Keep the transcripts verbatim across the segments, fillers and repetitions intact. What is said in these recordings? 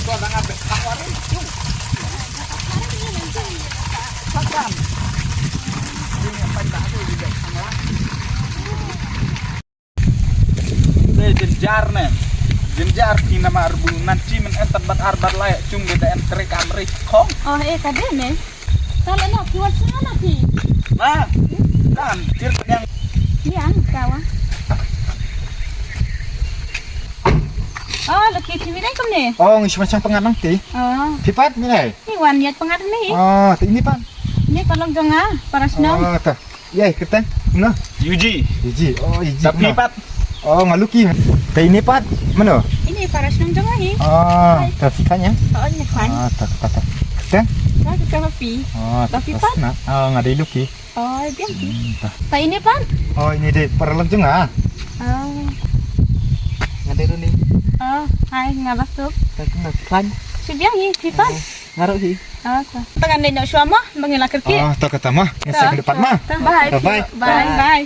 Te jynjar ne. Jynjar phi namar ba nanti men entat bad ar bad lai, cung de da en trei kam rei khong. Oh, eh, ka dei ne. Ka la no, ki wan sngewbha na ki. Ma. Kan, tir yang. Yang, kawa. Oh, laki TV dai kumne. Oh, ngi shu mashang pyngngad nangti. Oh. Phi pat, ni ai. Ni wan ïa pyngngad ni. Oh, te ini pat. Ni pat long jong nga, para shnong. Oh, ta. Ïai, kyrteng, no? Yuji. Yuji, oh, Yuji. Tapi no. Pat. Oh, nga Luki. Te ini pat, mano? Ini para shnong jong nga hi. Oh, ta phi kan ya? Oh, ini kan. Oh, ta, ta, ta. Kyrteng? Nga kyrteng Api. Oh, ta phi pat. Na. Oh, nga dei Luki. Oh, biang hi. Hmm, ta. Ta ini pat? Oh, ini dei para lok jong nga. Oh. Nga dei Runi. Oh, hai, nga Basuk. Ta kena kan. Shu biang hi, phi pat. Oh. Ngarok hi. Ah, ta. Ta ngan leit noh shuwa mo, ba ngin la kyrkieh. Ah, ta kata ma. Ngin sa kynduh pat ma. Ta, bye. Bye. Bye. Bye.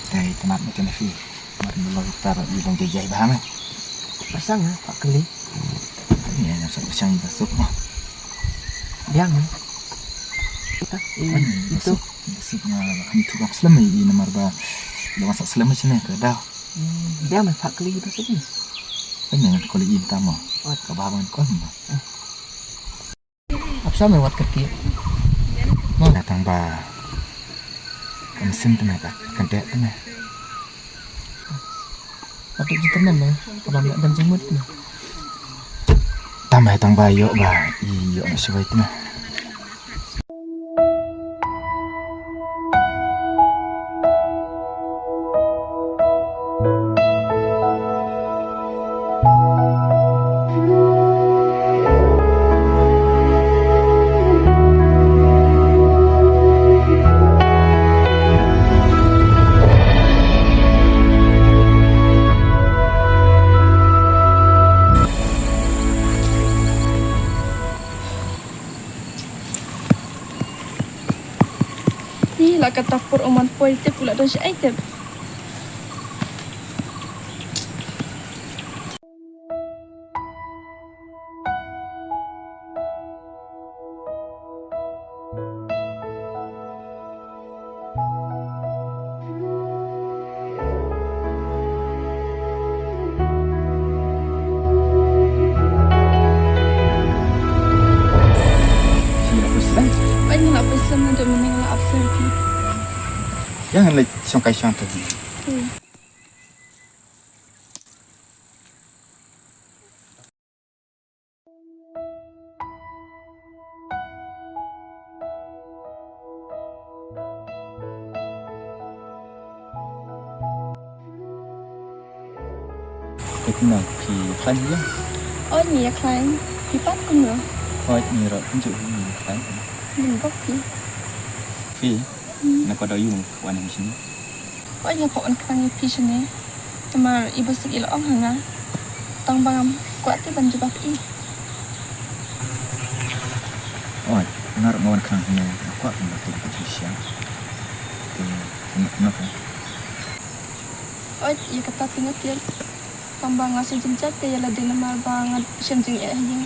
Dei tnat ma tena phi. Mar melo tar i long jai jai bha me. Pasang ha, pak keli. Ni nya sa pasang ba suk ma. Biang ha. Kita i itu. Sik na kan tu bak slem i namar ba lo sa slem sini ke dah. Biang me pak keli ba suk ni. Kan ni ko li in tama. Ka ba ban ko ma. Ap sa me wat kyrkieh. Mo na tang ba. Kam sim tena ka kan te tena. Patut ji tena me. Ka ba me dan jingmut me. Tang ba tang ba ïoh ba. Ïoh na siwai tena. Ni la kata por u man poi te pula don shi ai te. Ba ngi la pyrshang na dep mynne la absent phi. Ïa ngan leit shong kai shong tu. Hmm. Te kumno phi khlaiñ ïa? Oi, ngi ïa khlaiñ. Phi pat kumno? Oi, ngi ruh kumjuh ngi ïa khlaiñ. Ngin bok phi. Phi? Hmm. Na ka dei ïa u wan ïa shini. Oi, ïa phi wan khlaiñ ïa phi shini. Namar i Basuk i la ong ha nga. Tang ba ngam kwah te ban jubab i. Oi, nga ruh nga wan khlaiñ hangne, nga kwah ban bok te ka jingshisha. Te kumno kumno ka. Oi, ïa kata te nga tieng. Tang ba nga sngewjynjar te ïa lade namar ba nga shem jingeh ha ïing.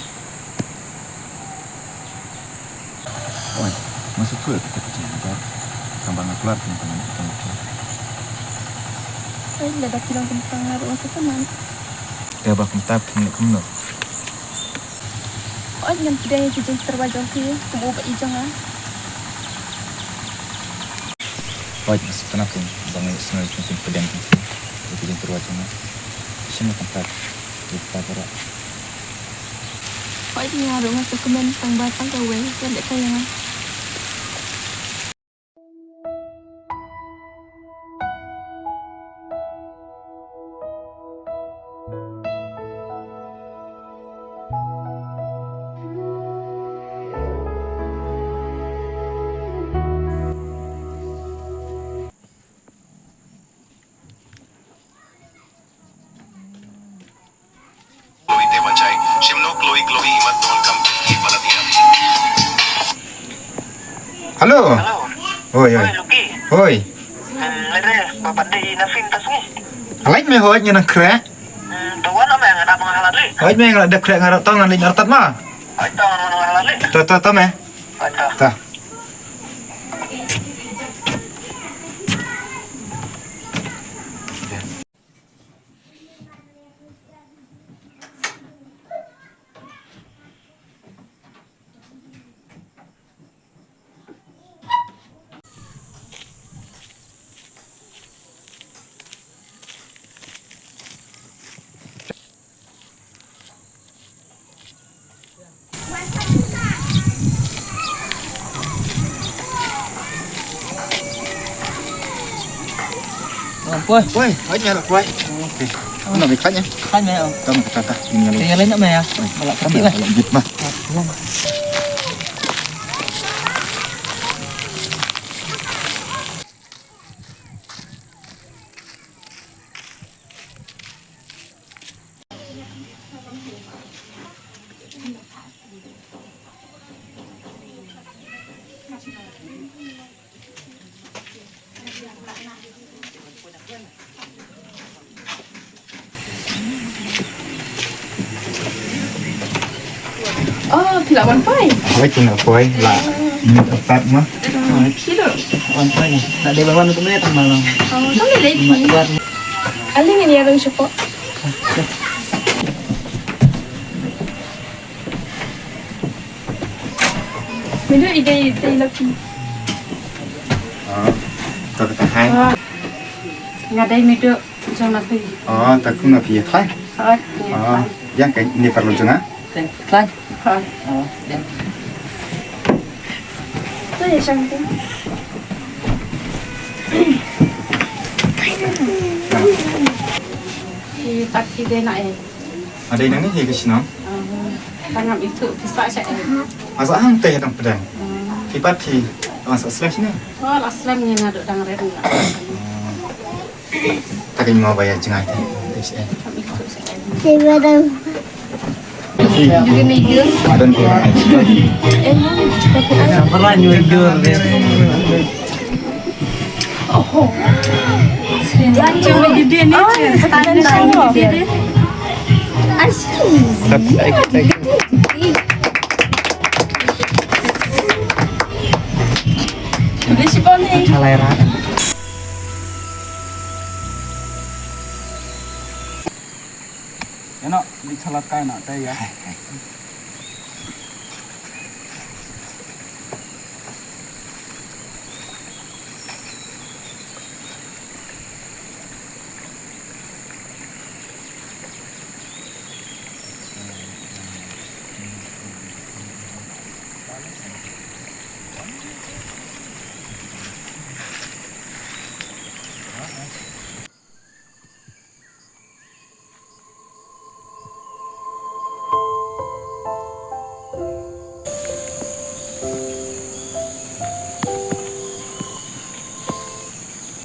Oi, nga sngewthuh ïa kata ka jingeh. Tang ba nga kular kumta nga kumta. Oi, lada phi long kumta nga ruh nga sngewthuh. Te ba kumta phin leh kumno? Ngan pdiang ïa ki jingtyrwa jong phi kum u ba i jong nga. Hooid, nga sngewtynnat kum ba nga ïohsngew ïa ki jingpdiang jong phi ïa ki jingtyrwa jong nga. Shim ïa ka pad ïa ka pad baroh. Hooid, nga ruh nga sngewkmen tang ba tang kawei ka leh ka ïa nga. Kloi te wanjai, shimno kloi kloi imat don kam, i palat iam. Hello. Hello. Oi, oi. Oi, Lucky. Oi. Hmm, lere, ba pat dei na fin tas ni. Alai me hoi ngan kre. Hmm, to wan ame ngan ap ngan halali. Hoi me ngan da kre ngan tong ngan lin artat ma. Hoi to ngan halali. To, to, to me. Hoi to. To. Poi. Poi, hoi nya lah, poi. Okey. Nak bikin ya? Kan ya. Tam kata ini. Tinggal ini mah ya. Malah kami lah. Lanjut mah. Oh, phi lah wan poi? Hoi, phi lah poi, lah. Ni tepat mah. Phi lah wan poi. Tak ada wan tu ni tang malam. Oh, tak ada lagi. Mat wan. Kali ni ada siapa? Midu i dei, dei laki. Ah, to kata hai. Ah. Nga dei midu jong laki. Ah, ta kum na phi thai. Ah, ya. Ah, yang kai ni parlo jong ah. Thai. Thai. Ah. Ah, ya. To ya sang tu. Ki tak ki dei na eh. Ada inang ni hi ka shnong. Tangam itu pisa sha eh. Asa hang teh tang pedang. Ki pat ki asa slem sini. Oh, la slem ni ngadu dang red ni. Takin mau bayar jengai teh. Teh sini. Teh badang. Ada ni. Eh, pernah nyujur deh. Eno, di chalak kai na, tai ya.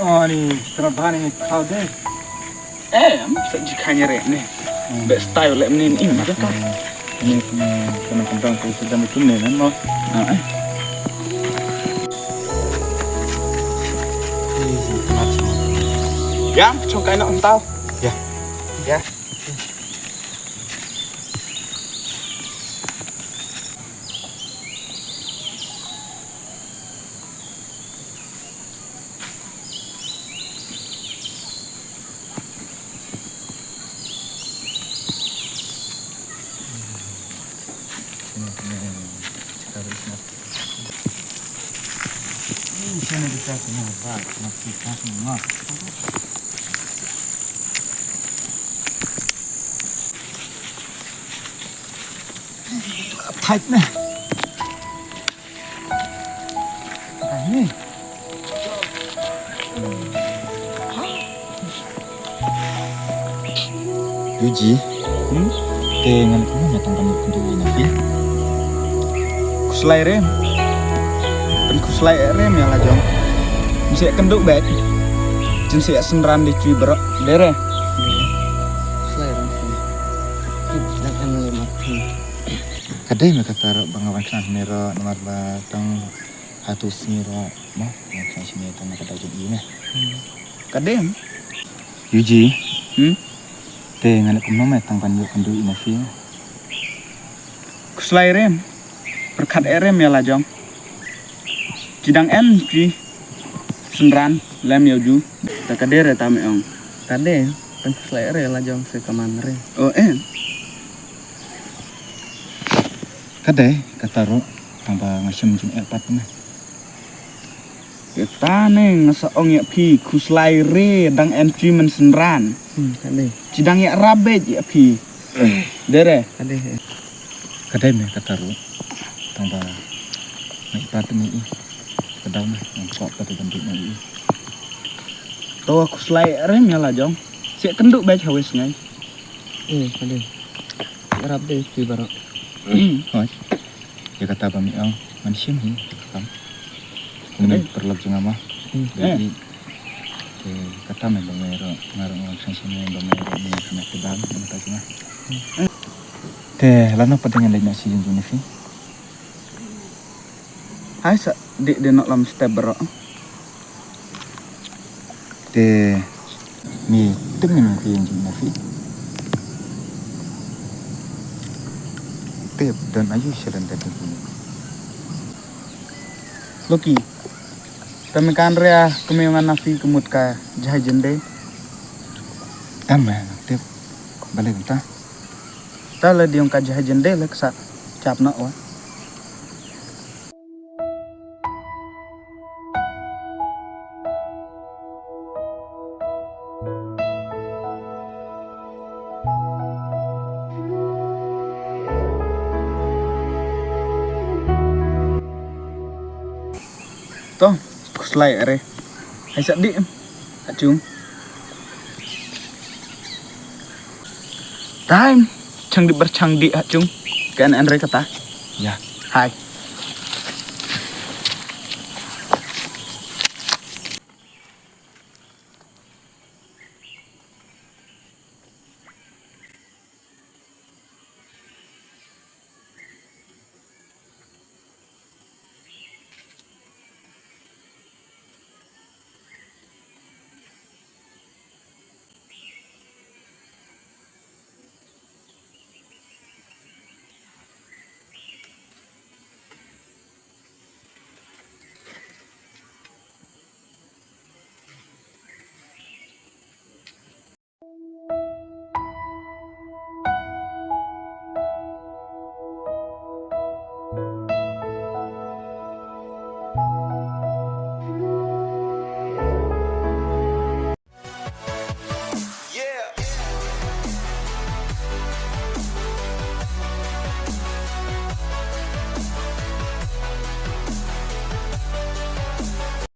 Ani, sekarang bahan ini kau deh. Eh, am sa ji khanya re ne. Be style le ne ni ma ka. Ni kena kembang tu sedang tu ne nan mo. Ah, eh. Ya, chong kai nak entau. Ya. Ya. Tight ne. Tight ne. Yuji. Hmm? Te ngan kumno me tang ban kynduh ïa Nafi? Khuslai re. Pynkhuslai re me la jong. Ngan sa kynduh bad. Jin sa synran de chui bro. Dere. Khuslai re. Ka dei me kata ruh ba nga wan khlad ne ruh namar ba tang hato sngi ruh mo nga khlad sini tang ka dei jin i me. Ka dei. Yuji. Hmm? Te ngan kumno me tang ban ïoh kynduh ïa Nafi? Khuslai re. Pyrkhat re me la jong. Ci dang en ci synran lem ïa u ju. Ta ka dei re ta me ong. Ka dei, pynkhuslai re la jong se ka man re. O eh. Ka dei, kata ruh tang ba nga shem jingeh pat me. Kata ne nga sa ong ïa phi khuslai re dang en ci men synran. Hmm, ka dei. Ci dang ïa rubbish ïa phi. Dere. Ka dei. Ka dei me kata ruh. Tang ba ngi pat me i. Ka dau me ngam kwah pat ban dei me i. To khuslai re me la jong. Sa kynduh bad ha wei sngi. Eh, ka dei. Rap dei ci baroh. Hoi. Ïa kata ba me ong man shim hi kam. Kumne paralok jong nga ma. Hmm. Dei. Te kata me ba me ruh nga ruh nga shim shim me ba me ruh me kane te bam me kata jong nga. Te lano pat ngan leit na sijin jong Nafi. Hai sa dei dei nok lam step baroh. Te me tip ne me ka ïing jong Nafi. Tip don ayu shalan da tip ne. Loki. Tame kan ria kame ngan Nafi kemut ka jahai jende. Tame tip. Balik ta. Ta la diong ka jahai jende lek sa chap na wa. To, khuslai re. Hai sa di. Achung. Time. Chang di ber chang di achung. Kan an re kata. Ya. Hai.